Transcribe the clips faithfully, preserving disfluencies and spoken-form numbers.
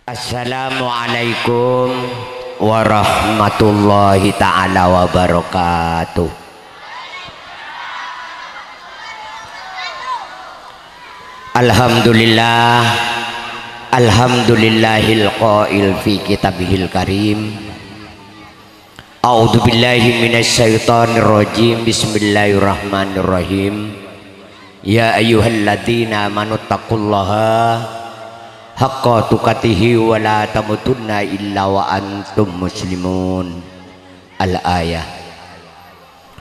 Assalamualaikum warahmatullahi ta'ala wabarakatuh. Alhamdulillah. Alhamdulillahil qail fi kitabihil karim. A'udzubillahi minasyaitonirrajim. Bismillahirrahmanirrahim. Ya ayyuhalladzina amanu taqullaha haqqa tuqatihi wa la tamutunna illa wa antum muslimun. Al-ayah.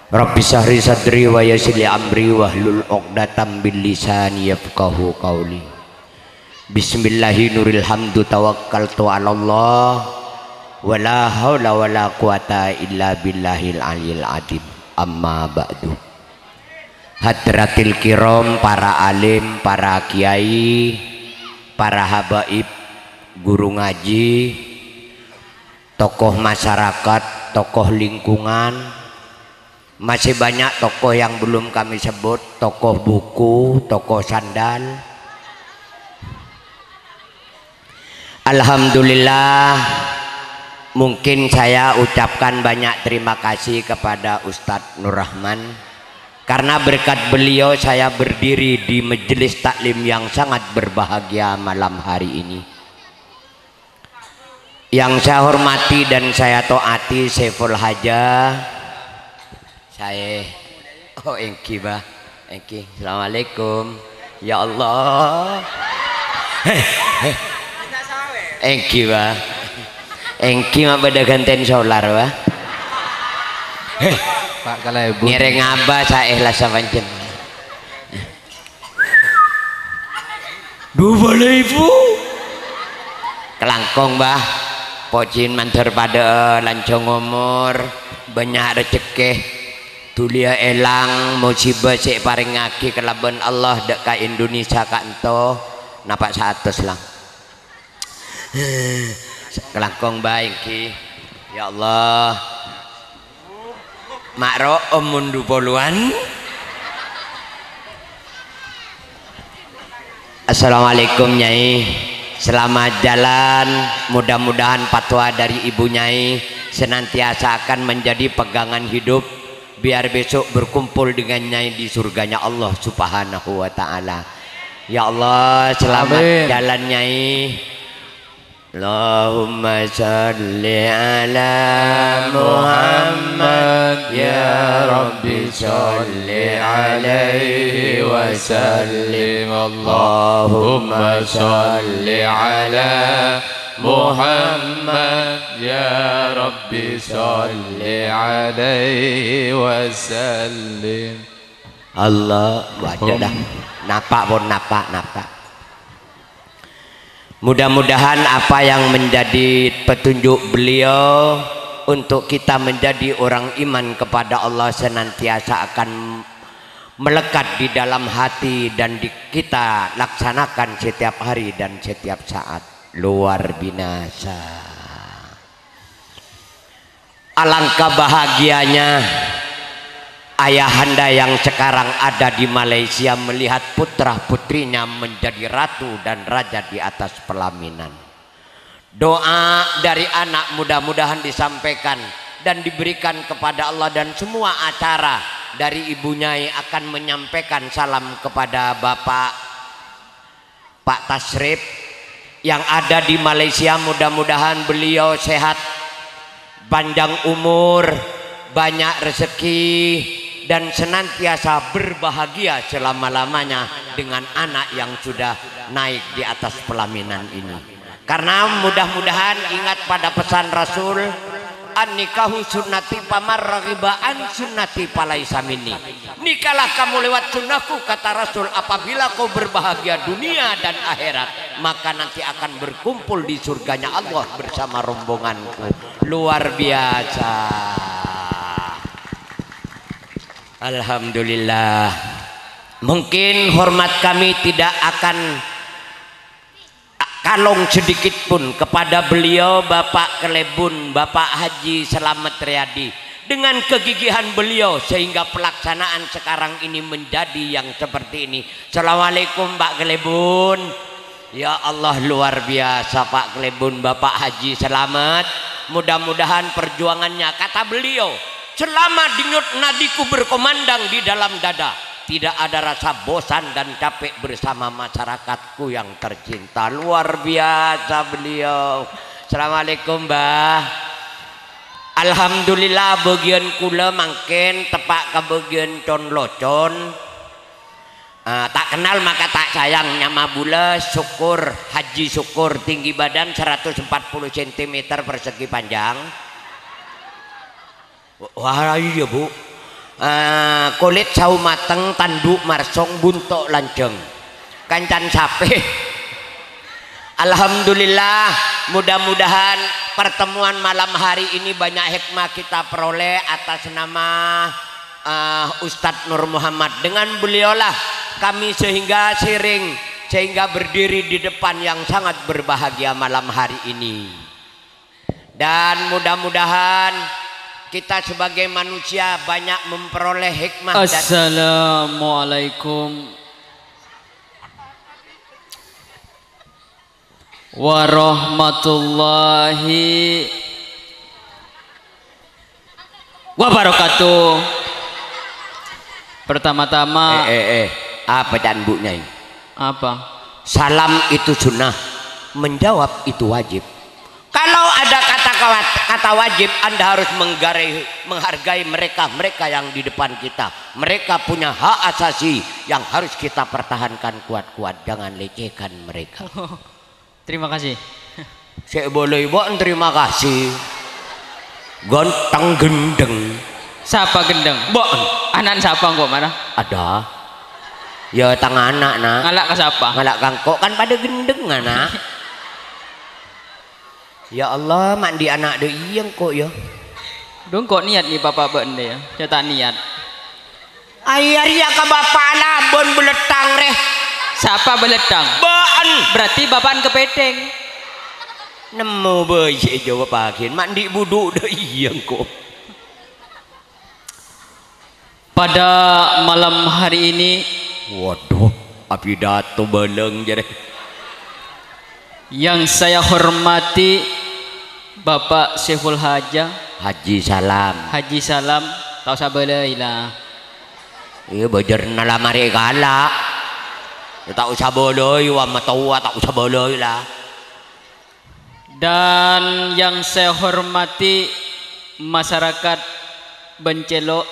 Rabbi sahri sadri wa yassir li amri wahlul uqdatam bil lisani yafqahu qauli. Bismillahi nuril hamdu tawakkaltu 'alallah, wa la haula wa la quwata illa billahil aliyil adzim. Amma ba'du. Hadratil kiram, para alim, para kiai, para habaib, guru ngaji, tokoh masyarakat, tokoh lingkungan, masih banyak tokoh yang belum kami sebut, tokoh buku, tokoh sandal. Alhamdulillah, mungkin saya ucapkan banyak terima kasih kepada Ustadz Nur Rahman, karena berkat beliau saya berdiri di majelis taklim yang sangat berbahagia malam hari ini. Yang saya hormati dan saya taati Saiful Haja. Saya, oh, èngghi, Bah. Èngghi. Assalamualaikum. Ya Allah. Heh, heh. Èngghi, Bah. Èngghi ma' bâdâ ghântèn solar, Bah. Heh. Pak Kalèbun. Ngèrèng Abah saèhlas sapanjhennengngan. Dua puluh ribu. Kalangkong, Bah. Pojhiyân mandhâr padhâ'â lanjhâng omor, bânnya' rejekkè. Dhuliyâ èlang, musibah sè èparèngngaghi kalabân Allah dâ' ka Indonesia ka'ènto, napa' saatos lang. Kalangkong bhâi èngghi. Ya Allah. Ma' ro'om mon du polowan. Assalamualaikum, Nyai. Selamat jalan. Mudah-mudahan fatwa dari Ibu Nyai senantiasa akan menjadi pegangan hidup, biar besok berkumpul dengan Nyai di surganya Allah Subhanahu wa Ta'ala. Ya Allah, selamat Amin. Jalan, Nyai. Allahumma shalli ala Muhammad, ya Rabbi shalli alaihi wa sallim. Allahumma shalli ala Muhammad, ya Rabbi shalli alaihi wa sallim. Allah, waduh dah. Napa' pon napa', napa'. Mudah-mudahan apa yang menjadi petunjuk beliau untuk kita menjadi orang iman kepada Allah senantiasa akan melekat di dalam hati dan di, kita laksanakan setiap hari dan setiap saat. Luar binasa. Alangkah bahagianya ayahanda yang sekarang ada di Malaysia melihat putra-putrinya menjadi ratu dan raja di atas pelaminan. Doa dari anak mudah-mudahan disampaikan dan diberikan kepada Allah, dan semua acara dari Ibu Nyai akan menyampaikan salam kepada Bapak Pak Tasrip yang ada di Malaysia, mudah-mudahan beliau sehat, panjang umur, banyak rezeki, dan senantiasa berbahagia selama-lamanya dengan anak yang sudah naik di atas pelaminan ini. Karena mudah-mudahan ingat pada pesan Rasul, "An-nikahu sunnati faman raghiba an sunnati falaisa minni." "Nikahlah kamu lewat sunnahku," kata Rasul, "apabila kau berbahagia dunia dan akhirat, maka nanti akan berkumpul di surganya Allah bersama rombonganku." Luar biasa. Alhamdulillah. Mungkin hormat kami tidak akan kalong sedikit pun kepada beliau, Bapak Kalèbun, Bapak Haji Slamet Riyadi, dengan kegigihan beliau sehingga pelaksanaan sekarang ini menjadi yang seperti ini. Assalamualaikum, Pak Kalèbun. Ya Allah, luar biasa, Pak Klebun, Bapak Haji Selamet. Mudah-mudahan perjuangannya, kata beliau, "Selama denyut nadiku berkumandang di dalam dada, tidak ada rasa bosan dan capek bersama masyarakatku yang tercinta." Luar biasa beliau. Assalamualaikum, Mbah. Alhamdulillah, bagian kula mangken tepa' ka bagian con-locon. Eh, tak kenal maka tak sayang, nyama bula Syukur, Haji Syukur, tinggi badan seratus empat puluh sentimeter persegi panjang. Wah, iya, Bu. Eh, kulit sau mateng, tanduk marsong, buntok lanjeng. Kancan sape. Alhamdulillah, mudah-mudahan pertemuan malam hari ini banyak hikmah kita peroleh atas nama, eh, Ustadz Nur Muhammad. Dengan beliaulah kami sehingga sering, sehingga berdiri di depan yang sangat berbahagia malam hari ini. Dan mudah-mudahan kita sebagai manusia banyak memperoleh hikmah dan Assalamualaikum warahmatullahi wabarakatuh. Pertama-tama Eh, eh, eh. Apa can Bu Nyai? Apa? Salam itu sunnah, menjawab itu wajib. Kalau ada kata kawat-, kata wajib, Anda harus menggarai-, menghargai mereka-mereka yang di depan kita. Mereka punya hak asasi yang harus kita pertahankan kuat-kuat. Jangan lecehkan mereka. Terima kasih. Sè' bâlâi bâ'en terima kasih. Ganteng gendeng. Sapa gendeng? Bâ'en. Ana'na sapa engko' mara? Ada. Ya, tang ana', Na'. Ngala' ka sapa? Ngala' ka engko' kan padâ gendeng, Na'. Ya Allah, ma' andi' ana' dâ' iyâ engko' ya. Dhu engko' niat ni bapa' bâ'en dâ' ya. Jhâ' ta' niat. Ai, arèya ka bapa'na bân bâlettang rè. Sapa bâlettang? Bâ'en. Berarti bapa'na kepèthèng. Nemmo bhâi sè èjâwâb aghân, ma' andi' budhu dâ' iyâ engko'. Pada malam hari ini, Waduh, apidato bâlâng jârèya. Yang saya hormati Bapak Saiful Haja. Haji Salam. Haji Salam, ta' osa bâlâi la. Iyâ, bâjârna la marè kala'. Ya, ta' osa bâlâi, wa matowa, ta' osa bâlâi la. Dan yang saya hormati masyarakat Bencelo.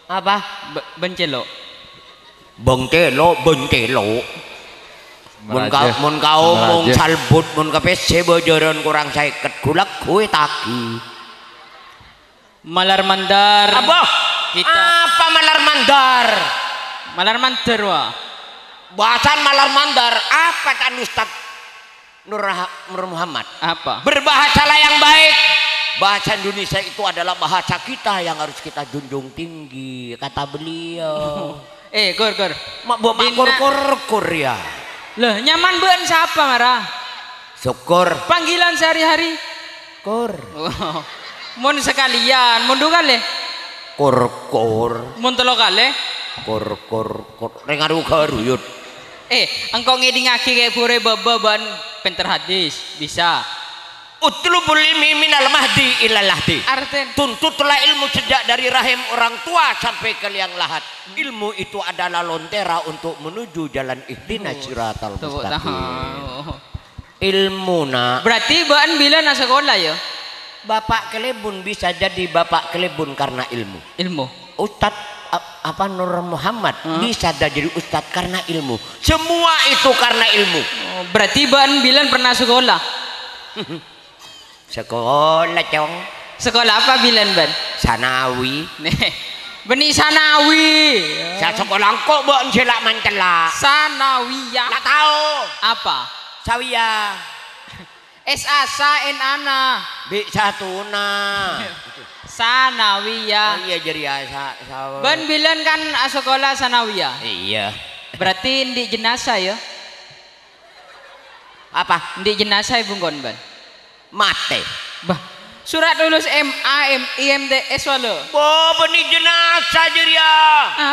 Apa? Be-, Bencelo. Bengkelo, Bencelo. Mon ka-, Maraja. Mon kaomong Maraja. Salbut, mon kapèssè bâjârân korang sèket, ghu-lagghu ètagi. Malar mandhâr. Apa? Kita Apa malar mandhâr? Malar mandhâr, wa. Bhâsana malar mandhâr, apa can Ustaz Nur Rah-, Nur Muhammad? Apa? Berbahasalah yang baik. Bahasa Indonesia itu adalah bahasa kita yang harus kita junjung tinggi, kata beliau. Eh, Kur, Kur. Ma' bu-, ma' Dina- kur-kur-kur ya. Loh, nyamana bâ'en sapa, mara? Syukur. Panggilan sehari-hari? Kur. Mon sakalèyan, mon du kalè? Kur-kur. Mon tello kalè? Kur-kur-kur. Rèng aru-garu, Yud. Eh, engko' ngèdingngaghi kè burè bâbâ bân pènter hadis, bisa. Utlubul ilmi minal mahdi ilal lahdi. Artèna? Tuntutlah ilmu sejak dari rahim orang tua sampai ke liang lahat. Ilmu itu adalah lontera untuk menuju jalan ihdinas siratal Tepuk mustaqim. Tangan. Ilmu, Nak. Berarti bâ'en bilân asakola, ya? Bapak Kelebun bisa jadi Bapak Kelebun karena ilmu. Ilmu. Ustadz, ap-, apa, Nur Muhammad Hah? bisa jadi ustadz karena ilmu. Semua itu karena ilmu. Oh, berarti bâ'en bilân pernah sekolah? Sekolah, Cong. Sekolah apa bilân, bâ'en? Sanawi. Neh, bânnè sanawi. Sa sekolah engko' bâ'en sè la mancella. Sanawiyah. La tao. Apa? Sawiya. S A sa N A na. Bi' satuna. Sanawiyah. Oh iya, jârèya sa-, sa- Bâ'en bilân kan asakola sanawiyah? Iya. Berarti andi' jenazah, ya? Apa? Andi' jenazah è bungkona, bâ'en? Matè. Bah, sura' lulus M A, M I, M T S, wala. Bo, bânnè jenazah jârèya.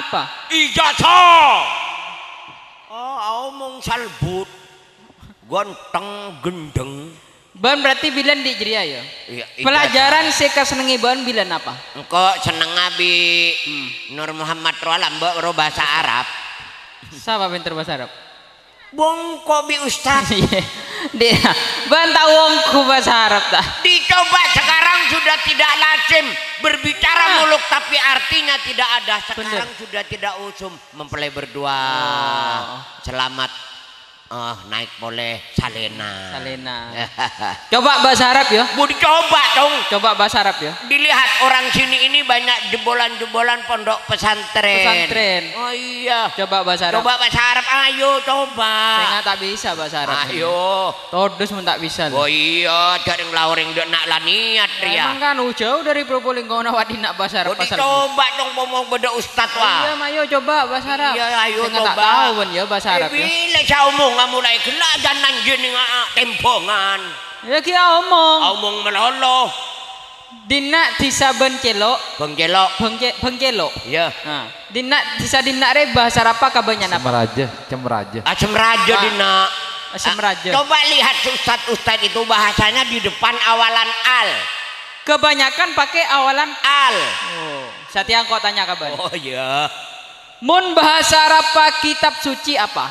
Apa? Ijazah. Oh, aomong salbut. Ghânteng, gendheng. Bâ'ân berarti bilân dhi' jârèya, ya? Iya, iya, Pelajaran sè èkasennengngè bâ'ân bilân apa? Engko' sennengnga bi' Hmm. Nur Muhammad Rola, mbok ro bhâsa Arab. Sapa pènter bhâsa Arab? Bâ engko' bi' Ustaz. Iya. Dhi', bâ'ân tao ongghu bhâsa Arab, ta? Dicoba sekarang sudah tidak lazim. Berbicara Ah. muluk tapi artinya tidak ada. Sekarang Bener. sudah tidak usum. Mempelai berdua. Oh. Selamat. Oh, naik polè salèna. Salèna. Coba bhâsa Arab, ya. Bu, dicoba, dong. Coba bhâsa Arab, ya. Dilihat orang sini ini banyak jebolan-jebolan pondok pesantren. Pesantren. Oh, iya. Coba bhâsa Arab. Coba bhâsa Arab, ayo, coba. Sènga' ta' bisa bhâsa Arab. Ayo. Todus mon ta' bisa, lho. Oh, iya, jhâ' rèng la orèng dâ' na' la niat, rèya. Emang kan jauh dari Probolinggo, na' wâdhi na' bhâsa Arab. Oh, pasal dicoba, dong, pomong bâdâ ustad, wah. Iya, mayo coba bhâsa Arab. Iya, ayo Sènga' ta' coba. tao, bâ'ân, ya, bhâsa Arab, Eh, ya. bilâ saomong amulai ghellâ' jhân nanjhâ nèng a-, a-, tembhângan. Ya, ghi' omong. Omong malolo. Dinna' dhisa Bângcèlo'. Bângcèlo'. Bângcè-, Bângcèlo'. Iya. Nah, dinna' dhisa dinna' rè bhâsa Arab kabânnya'an apa? Semraja, Cemraja. Ah, Semraja Wah. dinna'. Ah, Semraja. Ah, coba lihat ustad-ustad itu bahasanya di depan awalan al. Kebanyakan pakai awalan Al. Oh, satèya engko' tanya ka bâ'ân. Oh, iya. Mon bhâsa Arab kitab suci apa?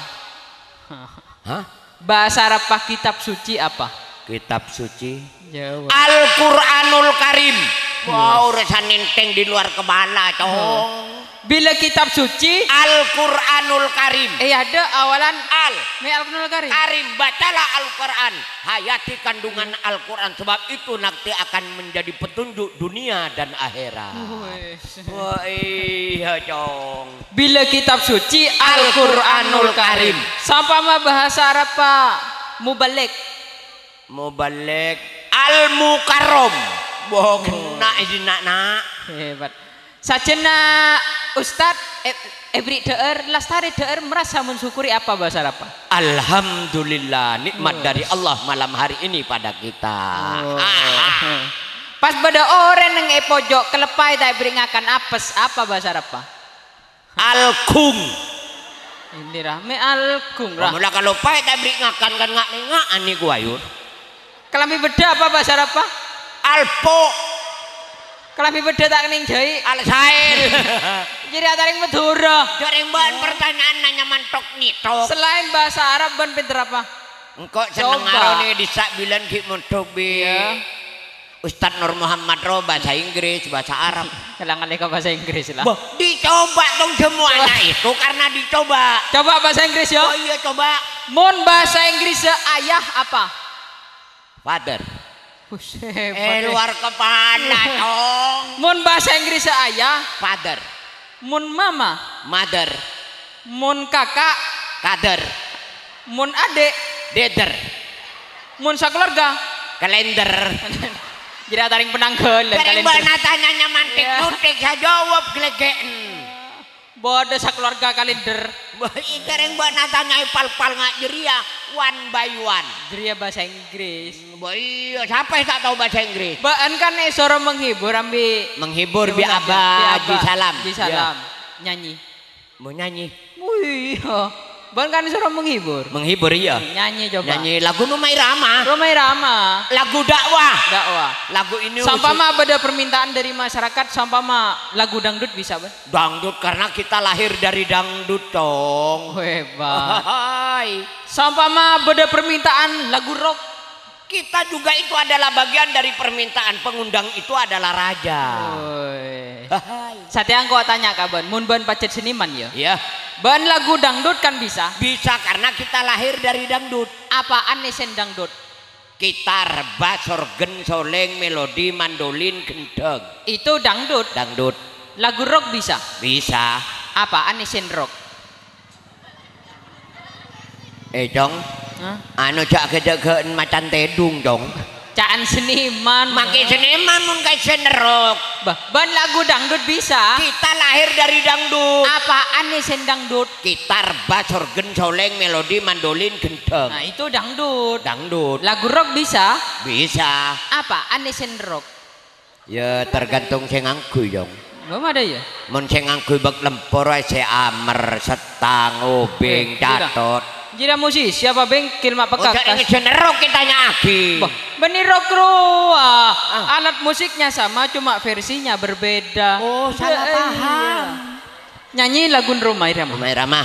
Hah? Bhâsa Arab kitab suci apa? Kitab suci. Jawab. Al-Qur'anul Karim. Wah, Yes. urusan nèntèng di luar kepala, Cong. Bilâ kitab suci? Al-Qur'anul Karim. Eh, ada awalan Al. Mè' Al-Qur'anul Karim. Karim, bacalah Al-Qur'an. Hayati kandungan Al-Qur'an, sebab itu nanti akan menjadi petunjuk dunia dan akhirat. Wes. Wah, iya, Cong. Bilâ kitab suci Al-Qur'anul Al-Qur'anul Karim. Karim. Sampama bhâsa Arab, Pak, mubalek. Mubalek Al-Mukarram. Wah, Oh. kena isi nak, nak. Hebat. Sajjhâna Ustad, eh, èbri' dhâ'âr, lastarè dhâ'âr, merasa mensyukuri apa bhâsa Arab? Alhamdulillah, nikmat Wes. dari Allah malam hari ini pada kita. Oh. Ah, ah. Pas bâdâ orèng neng è pojok, kaloppaè ta' èbri' ngakan apes, apa bhâsa Arab? Alghung. Ini ra, mè' alghung ra. Mula kaloppaè ta' èbri' ngakan kan nga'-, nga'an nèko ayo. Kalambhi beddhâ apa bhâsa Arab? Alpo. Kalambhi beddhâ ta' kenning jhâi'. Alsail. Jârèya atarèng Madhurâ. Jhâ' rèng bâ'ân pertanyaan nanya mantok nyitok. Selain bhâsa Arab, bâ'ân pènter apa? Engko' senneng Coba. arone dhissa' bilân ghi' mondhuk bi' Iya. Ustad Nur Muhammad ro bhâsa Inggris, bhâsa Arab. Kalang-kaling ka bhâsa Inggris lah. Bâh, dicoba dong semuanya Coba. itu karena dicoba. Coba bhâsa Inggris, ya. Oh iya, coba. Mon bhâsa Inggris ayah apa? Father. Buset, Eh, father. luar kepala, dong. Mon bhâsa Inggris ayah. Father. Mon mama. Mother. Mon kaka'. Kader. Mon adhi'. Deder. Mon sakeluarga. Kalender. Jârèya atarèng penanggalan Jhâ' rèng kalender. bâ'na tanya nyaman Iya. tek-nutek, sè jawab glege'en. Bâdâ sakeluarga kalender. Bâh, jhâ' rèng bâ'na tanya pal-pal nga' jârèya one by one. Jârèya bhâsa Inggris. Bâh, iya, sapa sè ta' tao bhâsa Inggris? Bâ'ân kan èsoro menghibur ambi' Menghibur bi' Abah Abah Haji Salam. Haji Salam. Iya. Nyanyi. Mau nyanyi? Oh iya. Bâ'ân kan èsoro menghibur. Menghibur, iya. Nyanyi coba. Nyanyi lagu Rhoma Irama. Rhoma Irama. Lagu dakwah. Dakwah. Lagu ini Sampama bâdâ permintaan dari masyarakat, sampama lagu dangdut bisa, Bâ? Dangdut karena kita lahir dari dangdut, Cong. Oh, hebat. Hai. Sampama bâdâ permintaan lagu rock. Kita juga itu adalah bagian dari permintaan, pengundang itu adalah raja. Woi. Hai. Satèya engko' tanya ka bâ'ân, mon bâ'ân pajhât seniman, ya? Iya. Bâ'ân lagu dangdut kan bisa? Bisa, karena kita lahir dari dangdut. Apaan nèsèn dangdut? Gitar, bas, organ, soleng, melodi, mandolin, gendheng. Itu dangdut. Dangdut. Lagu rock bisa? Bisa. Apaan nèsèn rock? Eh, Cong. Hah? Anu, jhâ' ghâ-, jhâ' ghâ'en macan tèdung, Cong. Ca'an seniman. Mangkè seniman mon kaèssèn rock. Bâh, bâ'ân lagu dangdut bisa. Kita lahir dari dangdut. Apaan nèsèn dangdut? Gitar, bas, organ, soleng, melodi, mandolin, gendheng. Nah, itu dangdut. Dangdut. Lagu rock bisa? Bisa. Apaan nèsèn rock? Ya, tergantung sè ngangghuy, Cong. Belum ada, ya? Mon sè ngangghuy bâk lempor aè sè amer, settang, obeng, Eh, gitu. catot. Kira musisi apa bengkel ma' Oh, jhâ' pekakas? Ngejjhân rock kita nya'aghi. Bâh, bânnè rock rowa. Ah. Alat musiknya sama, cuma versinya berbeda. Oh, salah Iya. Paham. Nyanyi lagu Rhoma Irama. Rhoma Irama.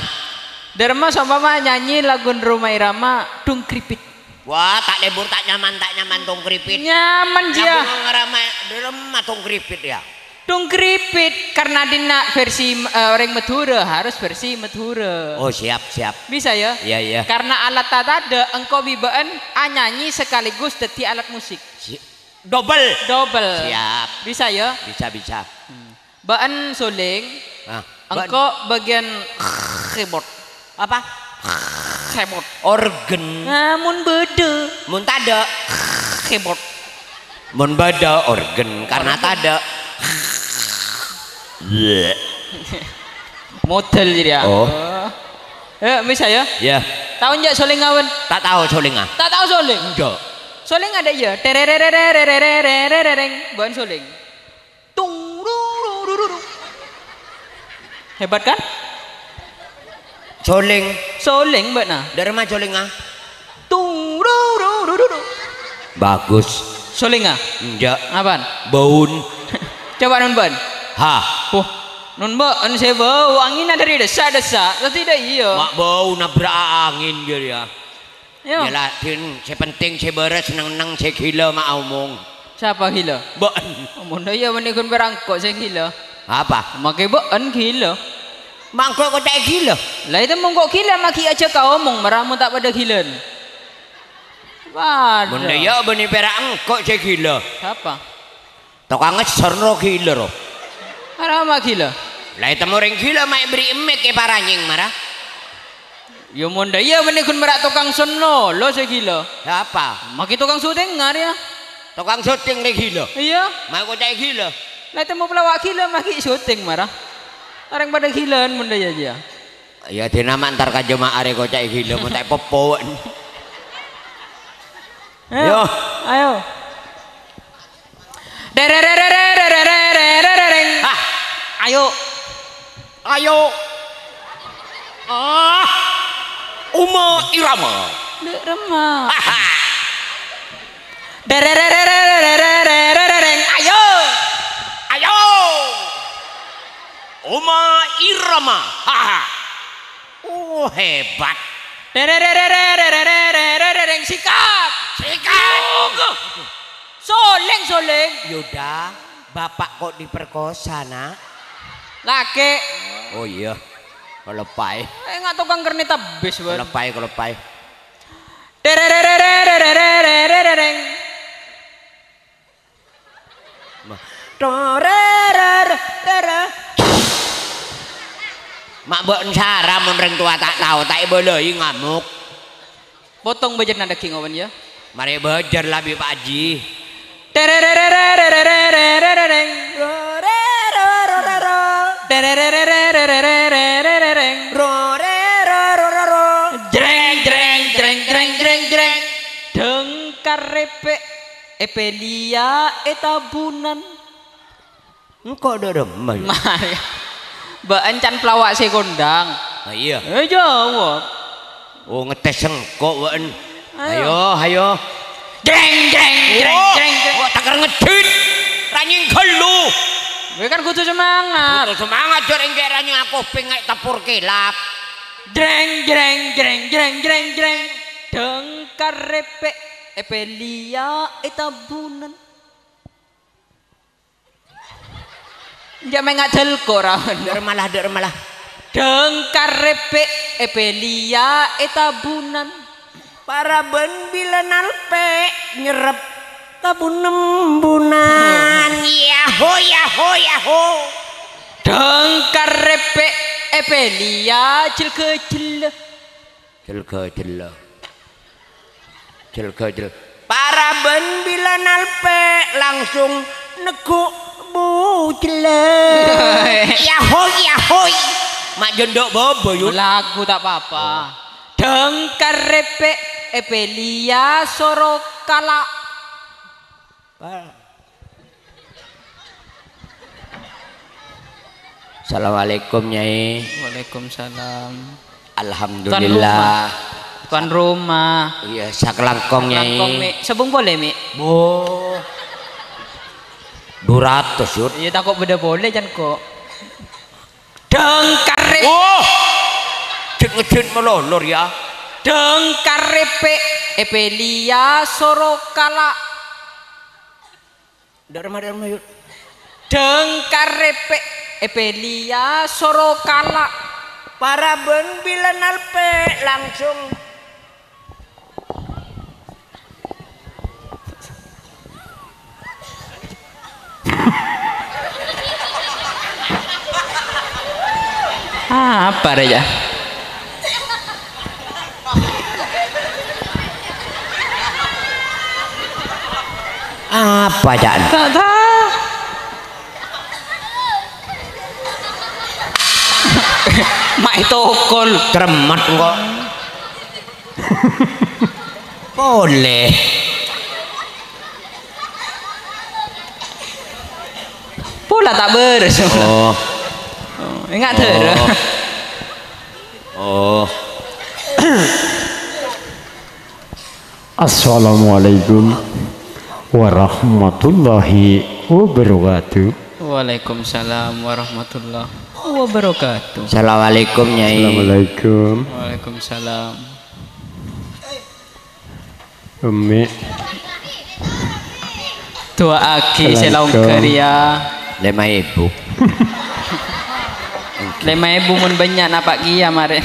Dârma sampama nyanyi lagu Rhoma Irama, Dungkripit. Wah, ta' lebur, ta' nyaman, ta' nyaman Dungkripit. Nyaman, Jia. Lagu Rhoma Irama, Dungkripit, ya. Dungkripit, karena dinna' versi, eh, orang Madhurâ, harus versi Madhurâ. Oh, siap, siap. Bisa, ya? Iya, iya. Karena alat ta' tadâ', engko' bi' bâ'ân anyanyi sekaligus dhâddhi alat musik. Si-, double. Double. Siap. Bisa, ya? Bisa, bisa. Hmm. Bâ'ân solèng, Ah, bâ'ân. Engko' bagian keyboard. Apa? Keyboard. Organ. Nah, mon bâdâ. Mon tadâ'. Keyboard. Mon bâdâ organ, karena tadâ'. Bleh. Model jadi ya. Oh. Eh, bisa ya? Ya. Tao enjâ' solèng ngawen? Ta' tao solènga. Ta' tao solèng? Enjâ'. Solèng adâ' iyâ. Terererererererereng. Bâ'ân solèng. Tung, ru, ru, ru, ru, ru. Hebat, kan? Solèng. Solèng, bâ'na. Dârma solènga. Tung, ru, ru, ru, ru, ru. Bagus. Solènga? Enjâ'. Apaan? Bâun. Coba non bâ'ân. Hah. Puh. Non bâ'ân sè bâu anginna dâri dessa-dessa. Berarti dâ' iyâ. Ma' bâu nabra'a angin jârèya. Yo. Yâ, la, din, sè penting sè bârâs neng-neng sè ghilâ ma' aomong. Sapa ghilâ? Bâ'ân. Mon dâ' iyâ bânnè ghun pèra' engko' sè ghilâ. Apa? Makè bâ'ân ghilâ. Ma' engko' koca'è ghilâ. La, ètemmo engko' ghilâ, ma' ghi' ajhâk aomong, mara mon ta' padâ ghilâna. Waduh. Mon dâ' iyâ bânnè pèra' engko' sè ghilâ. Sapa? Tokang ngessor ro ghilâ ro. Arapa ghilâ? La ètemmo orèng ghilâ ma' èberri' mik èparanyèng mara. Yâ mon dâ' iyâ bânnè ghun mara tokang sonno lo sè ghilâ. Sapa? Makè tokang syuting ngarèya. Tokang syuting rè ghilâ? Iyâ. Ma' koca'è ghilâ? La ètemmo palawa' ghilâ makè syuting mara. Orèng padâ ghilâna mon dâ' iyâ jiyâ. Yâ dina ma' entar ka jemaah rè koca'è ghilâ mon ta' èpoppo. Ayo. Yo. Ayo. Derererererererereng. Hah. Ayo. Ayo. Ah. Uma Irama. Dek Rema. Haha. Dererererererereng. Ayo. Ayo. Uma Irama. Haha. Oh, hebat. Dererererererereng. Sikap. Sikap. Soleng, soleng. Yuda, bapak kok diperkosa, Nak? Lake. Oh iya. Kelepai. Eh, nggak tukang kernet habis, Bang. Kelepai, kelepai. Dererererererereng. Ma-, torerer, rere. Ma' bâ'en sara mon rèng towa ta' tao, ta' èbâlâi ngamuk. Potong bâjârna daging, Wawan, ya. Marè bâjâr labi, Pak Haji. Terererererererereng. Rorerorororo. Terererererererereng. Rorerorororo. Jreng, jreng, jreng, jreng, jreng, jreng. Dengkar repek. Epeliya e tabunan. Engko' dâ' remma, ya? Mari. Bâ'en can palawa' sè kondang. Ah, iya. Eh, jawab. Oh, ngetes engko' bâ'en. Ayo. Ayo, ayo. Jreng, jreng, jreng, oh, jreng, jreng. Oh, takar ngedit. Ranying ghellu. Kowe kan kudu semangat. Kudu semangat, jor engke ranying aku ping ngae' tepur kelap. Jreng, jreng, jreng, jreng, jreng, jreng. Dengkar repek, epeliya e tabunan. Enjâ' mè' ngadel kok, ra. Dâ' remma la, dâ' remma la. Dengkar repek, epeliya e tabunan. Paraban bilâ nalpè' nyerrep tabunem-bunan. Yaho, yaho, yaho. Dengkar repek, epeliya jel-gajella. Jel-gajella. Jel-gajel. Paraban bilâ nalpè' langsung neggu' bujella. Yahoy, yahoy. Ma' jendok bâbâ, Yud. Lagu ta' apa-apa. Dengkar repek, epeliya soro kala. Assalamualaikum, Nyai. Waalaikumsalam. Alhamdulillah. Tuan rumah. Iyâ, sakalangkong, Nyai. Langkong, Mi'. Sabung polè, Mi'. Bo. Dua ratus, Yud. Iyâ, tako' bâdâ polè, can, kok. Dângkarè. Oh! Jhât-ngejhât malolo, yâ. Dângkarè, pè', èpèlèya soro kala. Dâ' remma, dâ' remma, Yud. Dângkarè, pè', èpèlèya soro kala. Parabân bilân alpè' langsung. Apa rè, yâ? Apa, ca'na? Ta' tao. Ma' ètokol. Cermet, kok. Polè. Pola ta' bârâs. Oh. Oh, enggak dârâ. Oh. Oh. Assalamualaikum warahmatullahi wabarakatuh. Waalaikumsalam warahmatullahi wabarakatuh. Assalamualaikum, Nyai. Assalamualaikum. Waalaikumsalam. Ummi. Du'aaghi sè la ongghâ rèya. Lèma èbu. Lèma èbu mon bânnya' napa' kèya marè.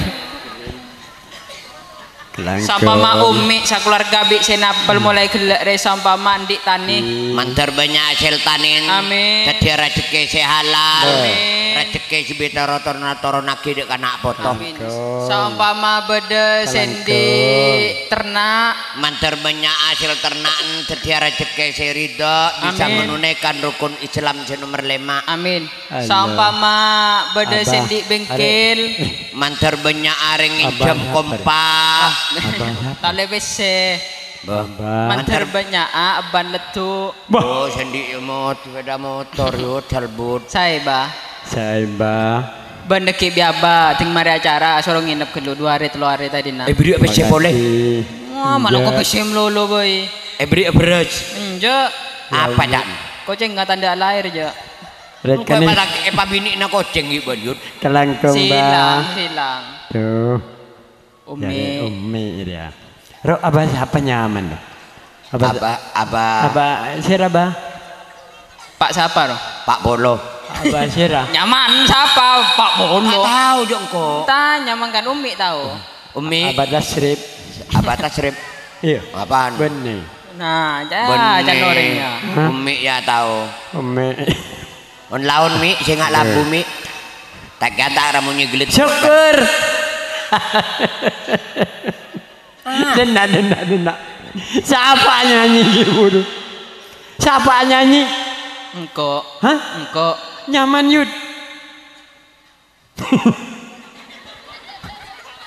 Sampama ummi' sakeluarga bi' sè napèl molaè ghellâ' rè sampama andi' tanè. Mandhâr bânnya' hasèl tanèn. Amin. Dhâddhiyâ rajhekkè sè halal. Amin. Rajhekkè sè bhitoro torna-, toronaghi dâ' kana' poto. Amin. Saompama bâdâ sè andi' terna'. Mandhâr bânnya' hasèl terna'en dhâddhiyâ rajhekkè sè ridho, bisa menunaikan rukun Islam sè nomer lèma'. Amin. Saompama bâdâ sè andi' bengkel. Mandhâr bânnya' arèng ngènjhâm kompa. Talè pèssè. Mandhâr bânnya' abân leddu. Oh, sè andi' mot-, sepeda motor, yo, dalbut. Saè, Bah. Saè, Bah. Bân dhâggi' bi' Abah, ding marè acara, soro ngènep ghâllu, du arè, tello arè tadina. Eh, bherri' pèssè polè. Wah, malah kok pèssè malolo, boy. Eh, bherri' bherrâs. Enjâ'. Apa, Cak? Kocèng ngatandhâ laèr, jâ'. Rèt kènè. Kok malah èpabinè'na kocèng, yuk, Bân, yuk. Kalangkong, Bah. Silang, silang. Tuh. Ummi. Jârè ummi, ya. Ro, Abah sapa nyaman, ro? Abah, Abah, Abah. Abah, sira, Bah? Pak sapa, ro? Pak Polo. Abah sira. Nyaman sapa? Pak Polo. Tak tahu, jok, engko'. Ta, nyaman kan Ummi tahu. Ummi. Abah Tasrip. Abah Tasrip. Iya. Apaan? Benne. Nah, ja-, Benne. Jan orangnya. Hah? Ummi ya tahu. Ummi. On laon, Mi, sè nga' labu, Mi. Tak kata ramu nyegelit. Syukur. Denna', denna', denna'. Sapa nyanyi, Yud? Sapa nyanyi? Engko'. Hah? Engko'. Nyaman, Yud.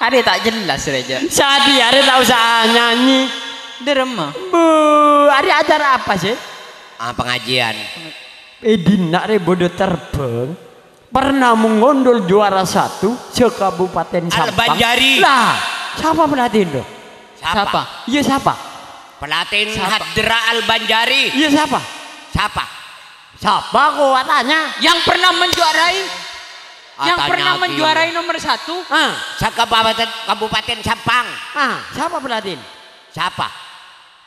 Arè ta' jelas, rè, jâ'. Sadi arè ta' osa nyanyi. Dâremma. Bu, arè acara apa, sih? Ah, pengajian. Eh, dinna' rè bâdâ terbang. Pernah mengondol juara satu se-Kabupaten Sampang. Al-Banjari. Lah, sapa pelatih itu? Sapa? Sapa? Iya, sapa? Pelatih Hadra Al-Banjari. Iya, sapa? Sapa? Sapa kok atanya? Yang pernah menjuarai. Yang pernah menjuarai nomor satu. Ah. Se-Kabupaten, Kabupaten Sampang. Ah, sapa pelatih? Sapa?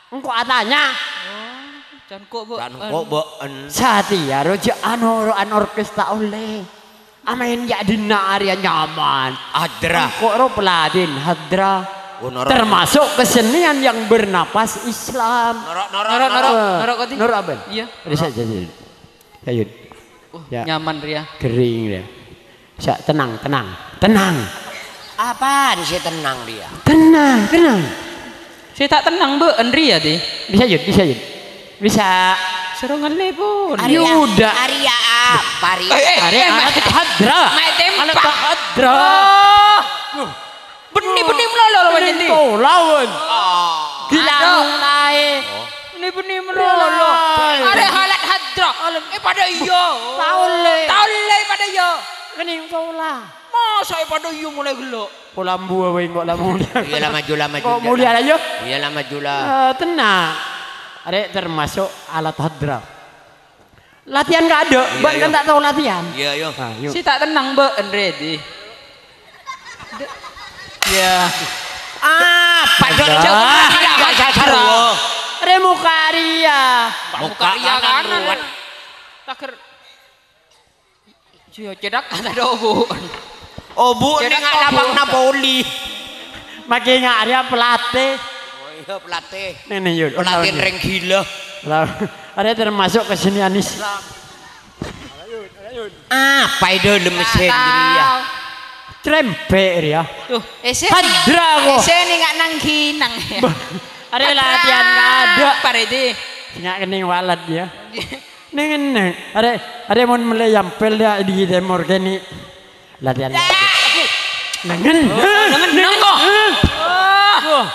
Engko' atanya. Oh, can kok, Bu. Can kok, Bu. Satèya ro jâ' anoro'an orkes ta' ollè. Amaèn jâ' dinna' arèya nyaman. Hadra. Engko' ro pelatih Hadra. Oh, noro'. Termasuk kesenian yang bernapas Islam. Noro', noro', noro', noro'. Noro', noro', kodi. Noro' apa? Iya. Bisa, noro'. Bisa, bisa. Sayun. Uh, ya. Nyaman, Ria. Kering, Ria. Sa-, tenang, tenang, tenang. Apaan sih tenang dia? Tenang, tenang. Saya tak tenang, Bu. Enri ya, deh. Bisa, Yud, bisa, Yud. Bisa. Suruh ngelih, pun. Arya, Yuda. Arya apa, Ria? Eh, eh, Arya eh, Arya Mas. Hadra. Mak tembak. Arya Hadra. Oh. Loh. Beni-beni melolo lo, Beni Beni. Lawan. Oh. Gila. Aduh. Mulai. Beni-beni melolo. Mulai. Ada halat hadra. Alam. Eh, pada iya. Tahu le. Tahu le pada iya. Kennèng pola. Masa' è padâ iyâ molaè ghellâ'? Pola mbuwâ bhâi engko' la molja. Iyâ la maju la maju. Engko' molja la, iyâ. Iyâ la maju la. Eh, tenang. Arè' termasuk alat hadrah. Latihan kaadâ', Iyâ, bân iyâ. Kan ta' tao latihan. Iyâ, iyâ. Nah, yuk. Sè ta' tennang, Mbak, Andre, di. Iyâ. Ah, padâ Enggak. Jauh. Enggak, enggak, enggak, enggak. Rè moka rèya. Moka kanan, kanan. Ruwet. Tager. Cio cedhak kata dhobu. Obu Cedhak ning obu. Lapang Napoli. Makkè nga' arèya pelatih. Oh iya, pelatih. Nènè, yuk. Pelatih Reng Gila. Lah, arèya termasuk kesenian Islam. Apa è dâlem mesin Nggak rèya? Tahu. Crempek rèya. Tuh, ese. Hadrah kok. Ese ning nggak nang ginang. Bah, arèya latihan kaadâ'. Apa, Redi? Sè nga' kennèng walad, ya. Neng, neng. Arè', arè' mon mellè yampel dâ' di tèmor kènè'. Latihan. Neng, neng. Oh, neng, neng, kok. Wah.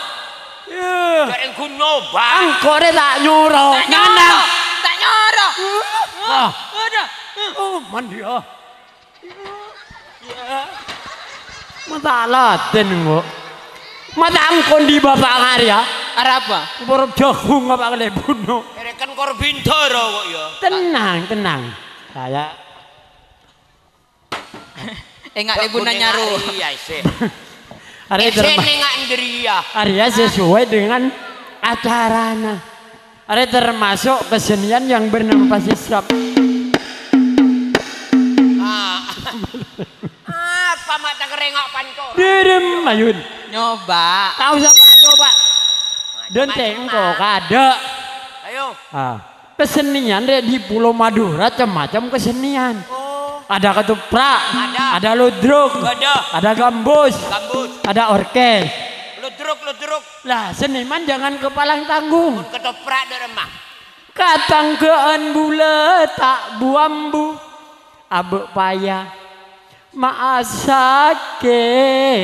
Iya. Jârèng ghun nyoba. Engko' rè ta' nyoro. Ta' nyoro. Neng, neng. Ta' nyoro. Wah. Aduh. Oh, man dia. Mata laden, kok. Mata angkon di bapak ngari, ya. Arapa? Borok jagung apa kalebuno? Ereken kor bintara kok, ya. Tenang, tenang. Saya Enggak lebuna nyaru. Iya, sih. Arè Ese terma-, nengak Indria. Arè sesuai dengan acarana. Arè termasuk kesenian yang bernama pasisrap. Ah. Apa mak tak rengok pancor? Derem, ayun. Nyoba. Tahu siapa coba? Denteng kok ada. Ayo. Ah. Kesenian rè di Pulau Madura cem-macem kesenian. Oh. Ada ketoprak, ada. Ada ludruk, ada. Ada gambus, gambus. Ada orkes. Ludruk, ludruk. Lah, seniman jangan kepalang tanggung. Mun ketoprak dâ' remma. Katangghâ'ân bulâ ta' bu-ambu. Abâ' paya. Ma'a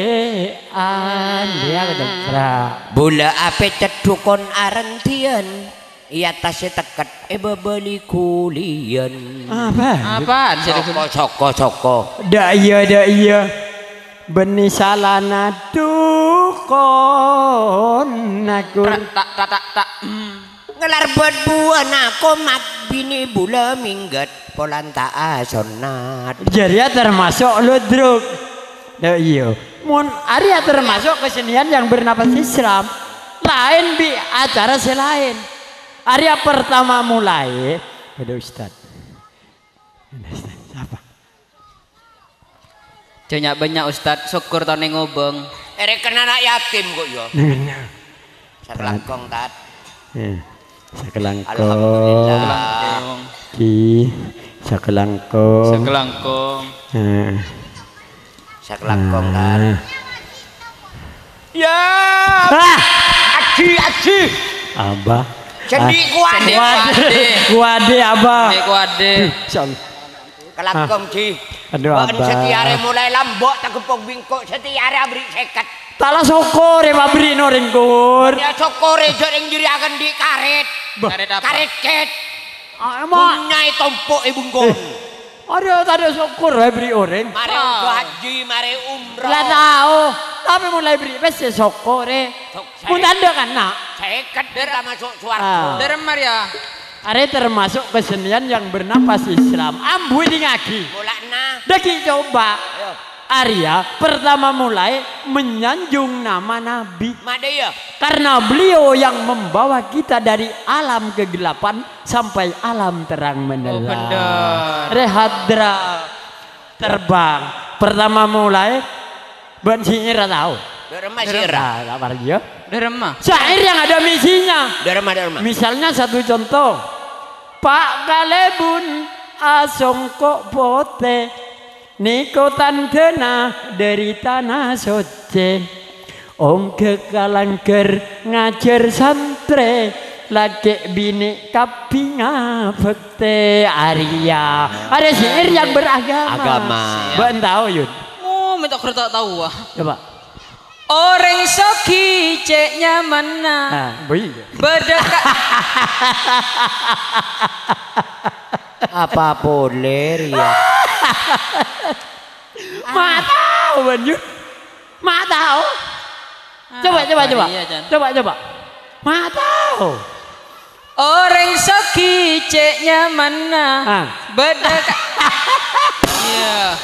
sakè'an, ya, ketoprak. Bulâ apè cedhukon arendhiyân, è attasè tekket è bâbâli ghuliyân. Apa? Apaan sih? Soko, soko, soko. Dâ' iyâ, dâ' iyâ. Bânnè salana dhukon akur. Tra-, ta', ta', ta', ta', hmm. Ngelarbet buana komak bini bula minggat polanta asonat. Jârèya termasuk ludruk. Lha iya. Mon arèya termasuk kesenian yang bernapas Islam. Laèn bi' acara sè laèn. Arèya pertama molaè. Ada Ustaz. Ada Ustaz. Siapa? Jâ nya'-bânnya', Ustad, sokkor tao neng obâng. Èrèken ana' yatim kok, ya. Neng, neng. Sakalangkong, Tad. Eh, sakalangkong. Alhamdulillah. Sakalangkong. Ki, sakalangkong. Sakalangkong. Eh. Sakalangkong, Tad. Ah. Ya. Ah! Aji, aji. Abah. Cendi' Ah. kuadé. Cendi' kuadé. Kuadé, Abah. Cendi' kuadé. Duh, insyaallah. Kalangkong, Ah. Ji. Aduh, Bâ'en Abah. Satèya arè molaè lambâ' tageppok bingko, satèya arè aberri' sèket. Ta' la sokkor è pabrik no rèng, Kur. Ya sokkor è jâ' rèng jârèya akan di' karèt. Bah. Karèt apa? Karèt cèt. Ah, emang. Punya è tompo' è bungkong. Eh. Aduh, tadâ' sokkor è bâri' orèng. Marè Ah. ongghu haji, marè umroh. La tao. Tapè molaè bâri' pèssè sokkor è. Sok Mun tandhâ kana'. Sèket kita masuk swarga. Ah. Dâremma rèya. Arè termasuk kesenian yang bernapas Islam. Ambu èdingngaghi. Mola'na. Dâggi' coba. Ayo. Arèya pertama molaè menyanjung nama Nabi. Madâ, ya. Karena beliau yang membawa kita dari alam kegelapan sampai alam terang benderang. Oh, bener. Rè hadra terbang. Pertama molaè Bân syair ra tao? Dâremma syair. Dâremma. Ah, ta' parlo. Dâremma. Syair yang ada misinya. Dâremma, dâremma. Misalnya satu contoh. Pa' kalèbun asongko' potè, nèko tandhâna dâri tana soccè. Ongghâ ka langghâr ngajhâr santrè, lakè' binè' kabbhi ngabhâktè. Arèya. Arèya syair yang beragama. Agama. Bân tao, Yun? Oh, mènta' ghâr ta' tao, ah. Coba. Orèng soghi cè' nyamanna. Nah, bâi. Bâdâ ka- Apa polè rèya? Ma' tao, bân, Yun. Ma' tao. Coba, coba, coba. Coba, coba. Ma' tao. Orèng soghi cè' nyamanna. Ah. Bâdâ ka-, iyâ.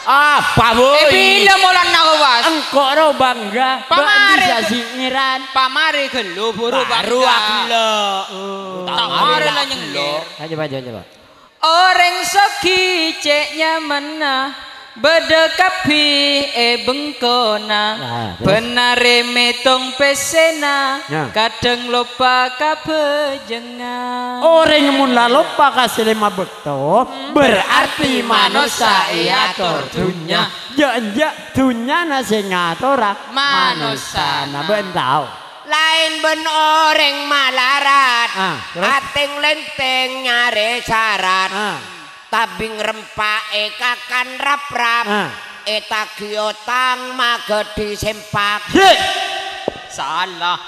Apa, Boy? Eh, bilâ molana, Bos? Engko' ro bangga. Pamarè. Bisa ghe-, singiran. Pamarè ghâllu buru bangga. Bâru aghellâ'. Oh. Pamarè la nyengir. Ayo, coba, coba, coba. Orèng soghi cè' nyamanna, bâdâ kabbhi è bengkona. Nah, terus? Bân arè mètong pèssèna, ya, kadhâng loppa kabhâjângan. Orèng mon la loppa ka sè lèma bâkto, hmm, berarti manossa èator dhunnya. Jâ'-enjâ' dhunnyana sè ngatora manossana. Manossana. Bân tao. Laèn bân orèng malarat, ah, terus? Atèng-lèntèng nyarè sarat. Ah. Tabing rempa' èkakan rap-rap, ah, ètagi otang maghâdhi sempak. Sala.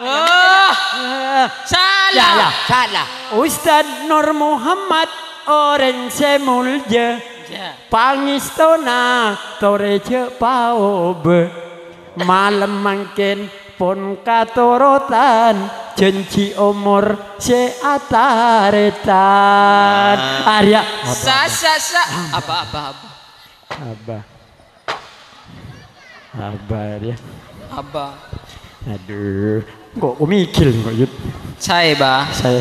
Ah. Ah. Sala. Ya, ya. Sala. Ustad Nur Muhammad orèng sè molja. Ya. Pangèstona torè jhâ' paobâ. Malem mangkèn pon katorotan jhânjhi omor sè atarètan. Ah. Arèya. Sa-, sa-, sa-, apa, apa, apa? Abah. Abah, arèya. Abah. Aduh, kok kumikil kok, Yud? Saè, Bah. Saè.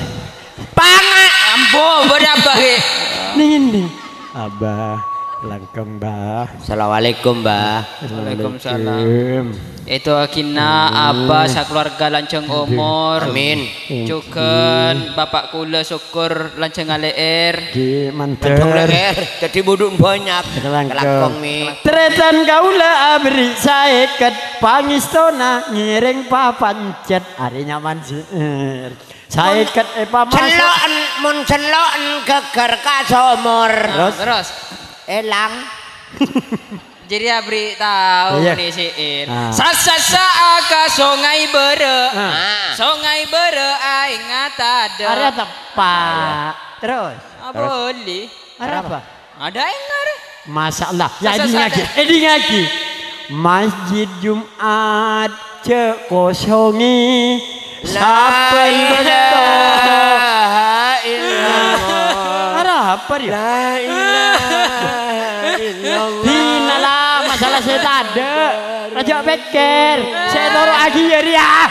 Panga-, ambo, bâdâ apa, Ki? Ning, ning. Abah, langkong, Bah. Assalamualaikum, Bah. Waalaikumsalam. Waalaikum. Ètowaghina Abah sakeluarga lanjhâng omor. Amin. Jhughân Bapa' kaulâ sokkor lanjhâng alè'èr. Ngghi, mandhâr. Lanjhâng alè'èr, dhâddhi budhu bânnya'. Langkong. Langkong, Mi. Tarètan kaulâ aberri' saèket, pangèstona ngèrèng papancet. Arè nyaman, sè. Saèket èpamasa. Cello'en, mon cello'en ghâgghâr ka somor. Terus? Terus? Èlang. Jadi abri tao, iyâ, nè syair. Ah. Sasa-sa'a ka Songay Bârâ'. Ah. Songay Bârâ' aèng atadâ'. Arèya teppa'. Terus? Ah, boleh. Arapa? Ada aèng arè. Masya Allah. Ya, sasa-, èdingngaghi. Èdingngaghi. Masjid Jumat jhâ' kosongè. La ilaha illallah. Arapa, rèya? La ilaha illallah. Dinala, masalah sè tadâ'. Aja' pèkkèr. Sè toro'aghi, yâ, rèya.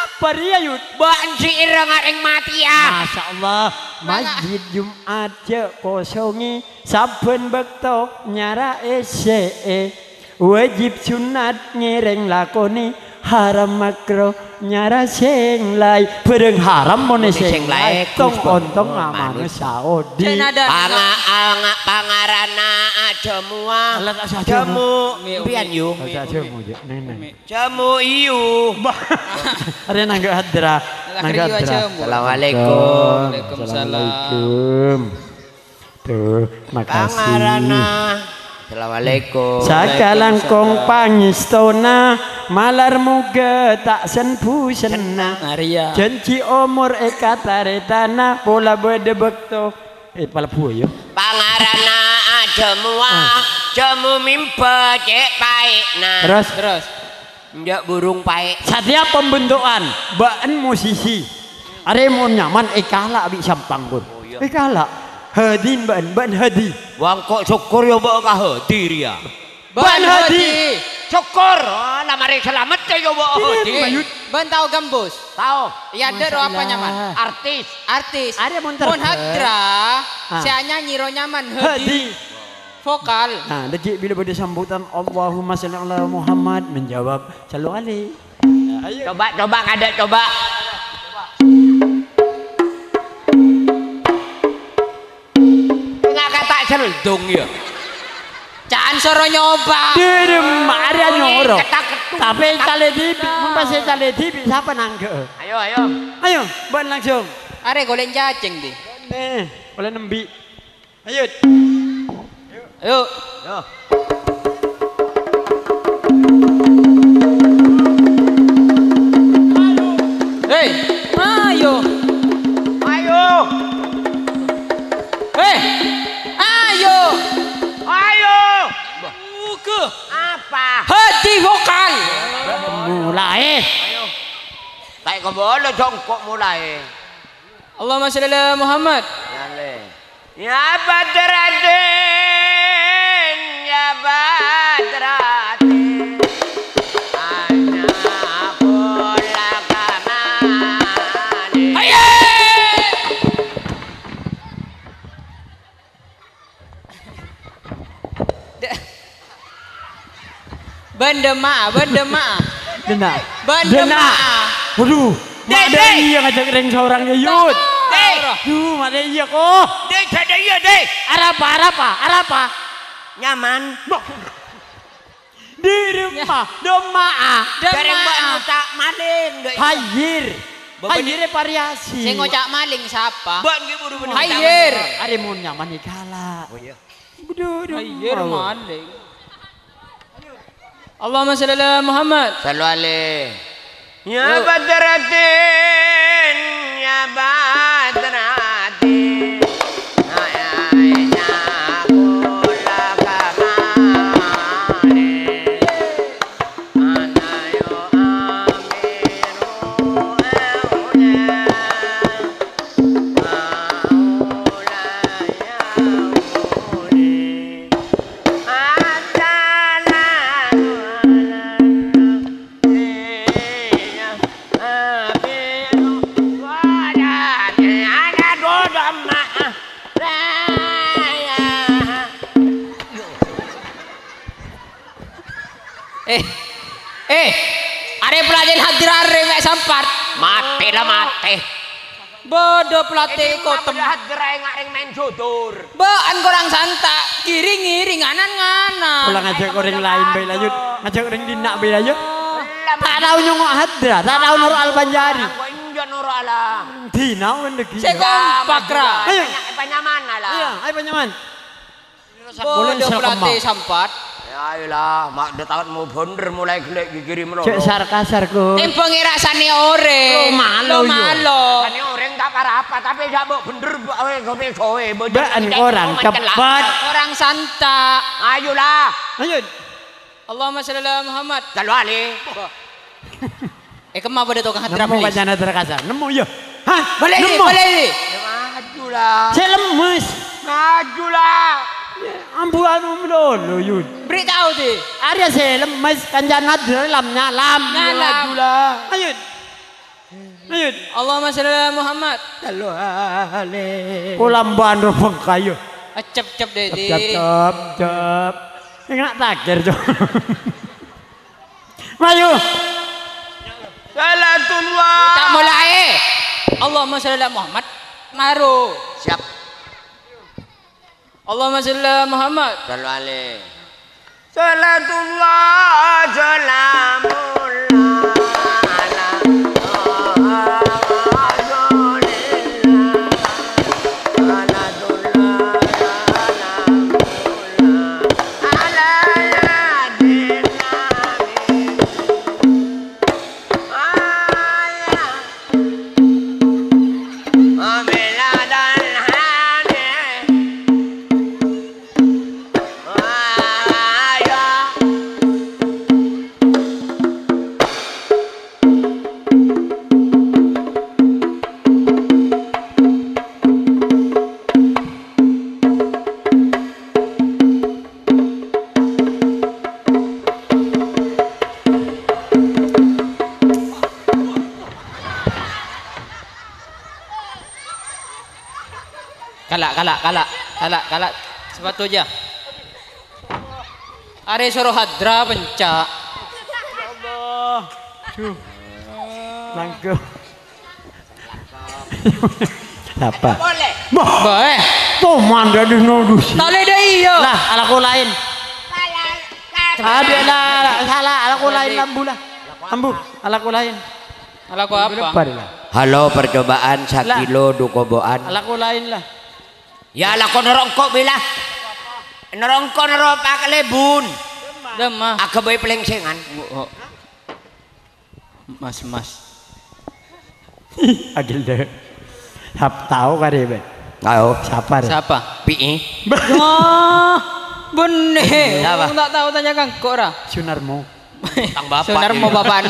Apa rèya, Yud? Bâ'na syair ngarèng matèya. Masya Allah. Masjid Jumat jhâ' kosongè. Sabbhân bâkto nyara èssè'è. Wajib sunnat ngèrèng lakonè, haram makro nyara sèng laèn. Bhârâng haram monè sèng laèn, tong-ontong manossa odi'. Panga-, anga-, pangaranna Jamuwa. Jamu. Empiyan, yu. Neng, neng. Jamu, yu. Bah. Arè nangga hadra. Nangga hadra. Assalamualaikum. Waalaikumsalam. Assalamualaikum. Tuh, makasih. Pangaranna. Assalamualaikum. Sakalangkong pangèstona, malar moghâ ta' sen-bhusenna. Arèya. Jhânjhi omor èkatarètana, pola bâdâ bâkto. Eh, palebbu, yâ. Pangaranna Jamuwa, ah, Jamu mimba cè' paè'na. Terus? Terus. Enjâ' burung paè'. Satèya pambento'an, bâ'en musisi. Arè mon nyaman èkala' bi' Sampang, Bun. Oh, iyâ. Èkala'. Hadi bâ'en, bâ'en Hadi. Wah, engko' sokkor yâ bâ' ka Hadi rèya. Bâ'en Hadi. Sokkor. Oh, la marè salamet yâ bâ' Hadi. Mayut. Bâ'en tao Gambus? Tao. Iyâ, adâ' ro apa nyaman? Artis. Artis. Arè mon hadra, ah, sè anyanyi ro nyaman Hadi. Hadi. Vokal. Nah, dhâggi' bilâ bâdâ sambutan, "Allahumma shalli ala Muhammad," menjawab, "Shallu alaihi." Ayo. Coba, coba, kadâ', coba. Ngaka ta' seldong, yâ. Ca'an soro nyoba. Dèrem, arè nyoro. Ketak-ketuk. Tapè calè dhibi', mon pas calè dhibi', sapa nangghâ? Ayo, ayo. Ayo, bâ'en langsung. Arè golè' cacèng, dhi. Nè, golè' nembi'. Ayo. Ayo. Yo. Hei, ayo. Ayo. Hei, ayo. Ayo. Taè. Ayo. Taè kobâlâ jhungko' molaè. Allahumma shalli ala Muhammad. Yalè. Ya Badradin, ya Badradin. Ana kula kamali. Hayya! Bândâ ma'a, bândâ ma'a. Dena'. Bândâ Dena'. Ma'a. Waduh, Dek, ma' dek. Iyâ ngajhâk rèng saorang yâ, Yud. Dek. Duh, ma' iyâ, ko. Dek, dek, iyâ, Dek. Arapa, arapa, arapa? Nyaman. Bâh. Di rumah, dema'a. Dema'a. Jhâreng bâ'na ngoca' maling, Dek. Hayir. Bâbâ Hayir di- variasi. Sè ngoca' maling sapa? Bâ'na ghi' buru-buru Hayir. Arè mon nyaman è kala. Oh, iyâ. Aduh, aduh, Ayyir malu. Maling. Allahumma shalli ala Muhammad. Shallu alaihi. Ya Yuk. Badratin, ya Badratin. Ayana kula kamali. Ana yo amiru aulia. Eh, eh, arè pelatih hadir arè mè' sampat. Matè la matè. Bâdâ pelatih Kotem. Hadir aè ngarèng maèn jodor. Bâ'na korang santa', giring-giring, nganan-nganan. Pola ngajhâk orèng laèn bhâi la, Yud. Ngajhâk orèng dinna' bhâi la, Yud. Ta' tao nyongngo' hadra, ta' tao noro' Al-Banjari. Aku enjâ' noro' ala. Dina wen lagi. Sè kompak, ra. Ayo. Panyaman, ala. Iya, ayo panyaman. Bâdâ pelatih sampat. Ya, ayolah, ma' dâ' tawet mau bhender mulai ghellâ' ghighiri mèlo. Cè' sar-kasar, Ko. Tèmbhâng è rassana orèng. Lo malo, yo. Lo malo. Rassana orèng ta' para-apa, tapè jhâ' bâ' bhender, bâ', eh, sowe-sowe. Bâ'na korang cepet. Korang santa'. Ayolah. Ayo. Allahumma shalli ala Muhammad. Shallu alaihi. Eh, kemma bâdâ tokang hadra, Nemmo please. Kancana terkasar. Nemmo, iya. Hah? Bâli, Nemmo. Bâli. Ya, maju lah. Sè lemmes. Maju lah. Ya, ambu anu melolo, Yun. Beri tahu, di. Arya sè lemmes, kancana dalam nyalam. Nyalam. Maju lah. Ayo. Ayo. Allahumma shalli ala Muhammad. Shallu alaihi. Pola mbano bengkayu. Cep-cep, deh, di. Cep, cep, cep. Enggak takir, Cok. Mayu. Salatullah. Ta' molaè. Allahumma shalli ala Muhammad. Maro. Siap. Allahumma shalli ala Muhammad. Shallu alaihi. Salatullah, salamullah ala Rasulillah. Salatullah, salamullah ala Nabi. Kala', kala', kala', kala', kala'. Sepatu aja. Arè soro hadra penca'. Allah. Duh. Langkep. Sapa? Boleh. Bah. Bah, eh. Tuh, mandali nodus. Tali deh, iya. Lah, alako laèn. Ada lah, salah, alako laèn, ambu lah. Ambu, alako laèn. Alako apa? Lebar lah. Halo, percobaan Lah. sakilo du kobo'an. Alako laèn lah. Ya, alako noro' engko' bhâi lah. Noro' engko' noro' pakalèbun. Dâmma. Aghâbây palèngsengan. Oh, oh. Mas, Mas. Agil deh. Hap tahu kali, Be? Tahu. Siapa, Re? Siapa? Pi'i. Wah, bener. Siapa? Kamu tak tahu, tanya kangko, ra? Sunarmo. Tang bapak Sunarmo ini. Bapa'an.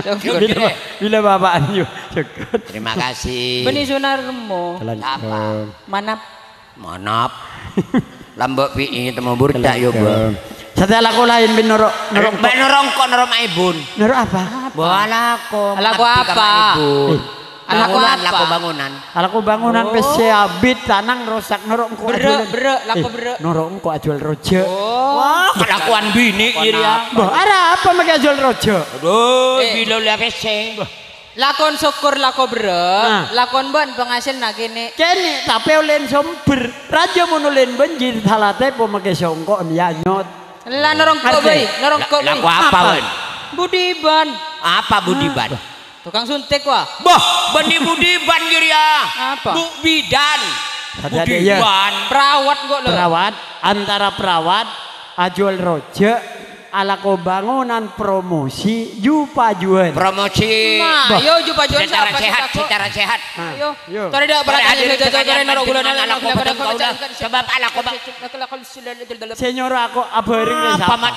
Syukur. Bilâ, bilâ bapa'an, yu. Syukur. Terima kasih. Bânnè Sunarmo. Kalangkong. Apa? Manap. Manap. Lambâ' pi'i temo burda', yu, Bâ. Kalangkong. Satèya alako laèn, bân noro', noro' engko'. Bân noro' engko', noro' Maibun. Noro' apa? Bâ, alako. Alako ngabdi ka apa? Maibun. Eh. Alako bangunan, apa? Lako bangunan. Alako bangunan. Oh. Pèssè abit, tanang rosak, noro' engko' berrâ', ajhuwâlân. Berrâ', lako eh, berrâ'. Noro' engko' ajhuwâl rojhâk. Oh. Wah, kelakuan binè', iri, ya. Bâ, arapa makè ajhuwâl rojhâk? Aduh, eh, bilâ ollè pèssè. Lakon sokkor lako berrâ', nah. Lakon bân pangaselna kènè'. Kènè', tapè ollèn sombher. Rajâ mon ollèn bânjir, sala tèpo makè songko'en, ya, nyot. La, noro' engko' bhâi, noro' engko' bhâi. Lako apa, Bân? Budiban. Apa Budiban? Ah. Tukang suntik, wa. Bâh, bânnè Budiban jârèya. Apa? Bu bidan. Ada-ada, iya. Budiban. Perawat kok, lho. Perawat, antara perawat, ajhuwâl rojhâk, alako bangunan, promosi, ju-pajuwân. Promosi. Nah, bâh. Yo, ju-pajuwân. Secara sehat, secara sehat. Nah, ayo. Yo. Torè dâ' para hadirin sekalian, noro' ghulâ nalako bâdhân kaulâ. Sebab alako ba- Sè nyoro ako abhâreng rè sapa?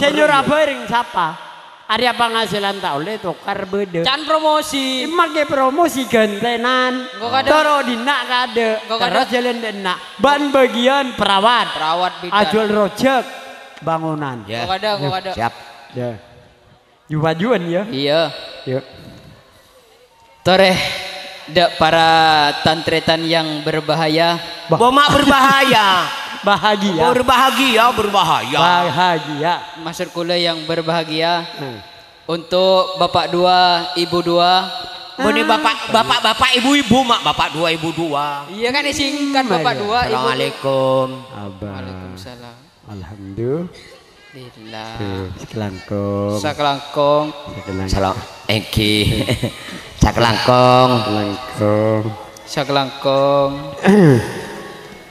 Sè nyoro abhâreng sapa? Arèya pangaselan ta' ollè tokar bâdâ. Can promosi. Makè promosi ghântènan. Engko' kadhâng. Toro' dinna' kadhâ'. Engko' kadhâng. Terros jhâlân dinna'. Bân bâgiyân perawat. Perawat bidan. Ajhuwâl rojhâk bangunan. Ya. Engko' kadhâng, engko' kadhâng. Siap. Ya. Ju-pajuwân, ya. Iya. Ya. Torè, dâ' para tan-tarètan yang berbahaya. Bah. Bâ, ma' berbahaya. Bahagia. Berbahagia, berbahaya. Bahagia. Maksud kaulâ yang berbahagia, hmm, untuk bapak dua, ibu dua. Bânnè bapak, bapak-bapak, ibu-ibu, ma' bapak dua, ibu dua. Iya kan, disingkat bapak dua, ibu dua. Assalamualaikum. Abah. Waalaikumsalam. Alhamdulillah. Tuh, sakalangkong. Sakalangkong. Sakalangkong. Salam. Èngghi. Sakalangkong. Sakalangkong. Sakalangkong.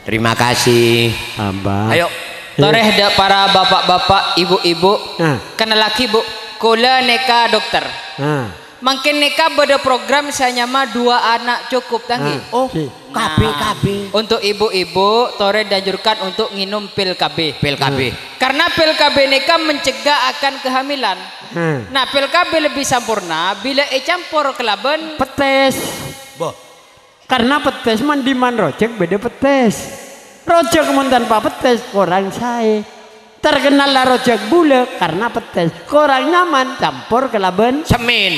Terima kasih. Abah. Ayo. Torè dâ' para bapak-bapak, ibu-ibu. Nah. Kennalaghi, Bu. Kaulâ nèka dokter. Nah. Mangkèn nèka bâdâ program sè anyama Dua Anak Cukup, ta' èngghi? Ah, oh, oke. Nah, K B, K B. Untuk ibu-ibu, torè dianjurkan untuk ngènom pil K B. Pil K B. Hmm. Karena pil K B nèka mencegah akan kehamilan. Hmm. Nah, pil K B lebih sampurna bilâ ècampor kalabân pettès. Boh. Karna pettès mon-dimman rojhâk bâdâ pettès. Rojhâk mon tanpa pettès korang saè. Terkennal la rojhâk bulâ karna pettès. Korang nyaman campor kalabân semèn.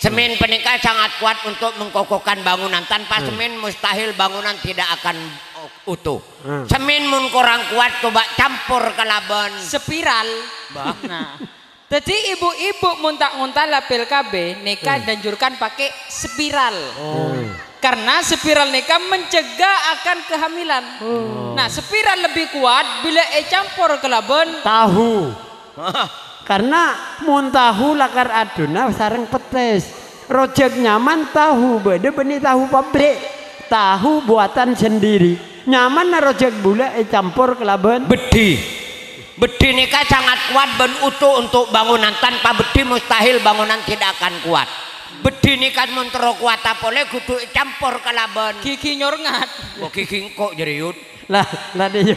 Semèn panèka sangat kuat untuk mengkokohkan bangunan. Tanpa semèn mustahil bangunan tidak akan utuh. Hmm. Semèn mon korang kuat coba campor kalabân spiral. Bah. Nah. Dhâddhi, ibu-ibu mon ta' ngontala pil K B nèka dianjurkan pakai spiral. Oh. Karena spiral nèka mencegah akan kehamilan. Oh. Nah, spiral lebih kuat bilâ ècampor kalabân tahu. Karena mon tahu lakar aduna sareng pettès. Rojhâk nyaman tahu bâdâ bânnè tahu pabrik. Tahu buatan sendiri. Nyamanna rojhâk bulâ ècampor kalabân beddhi. Beddhi nèka sangat kuat bân utuh untuk bangunan. Tanpa beddhi mustahil bangunan tidak akan kuat. Beddhi nèka mon terro kuatta polè kodhu ècampor kalabân gigi nyorngat. Oh, gigi engko' jârèya, Yud. Lah, lah, dia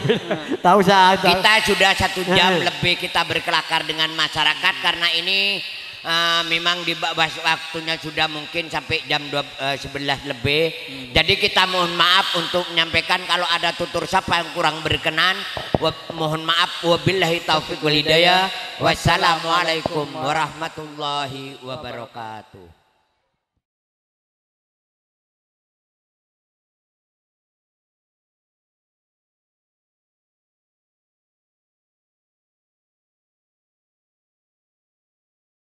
tahu sa-, tahu. Kita sudah satu jam lebih kita berkelakar dengan masyarakat karena ini Eh, memang di ba-, bas-, waktunya sudah mungkin sampai jam dua, eh, sebelas lebih. Hmm. Jadi kita mohon maaf untuk menyampaikan kalau ada tutur sapa yang kurang berkenan. Wa-, mohon maaf. Wabillahi taufiq wal hidayah. Wassalamualaikum warahmatullahi wabarakatuh.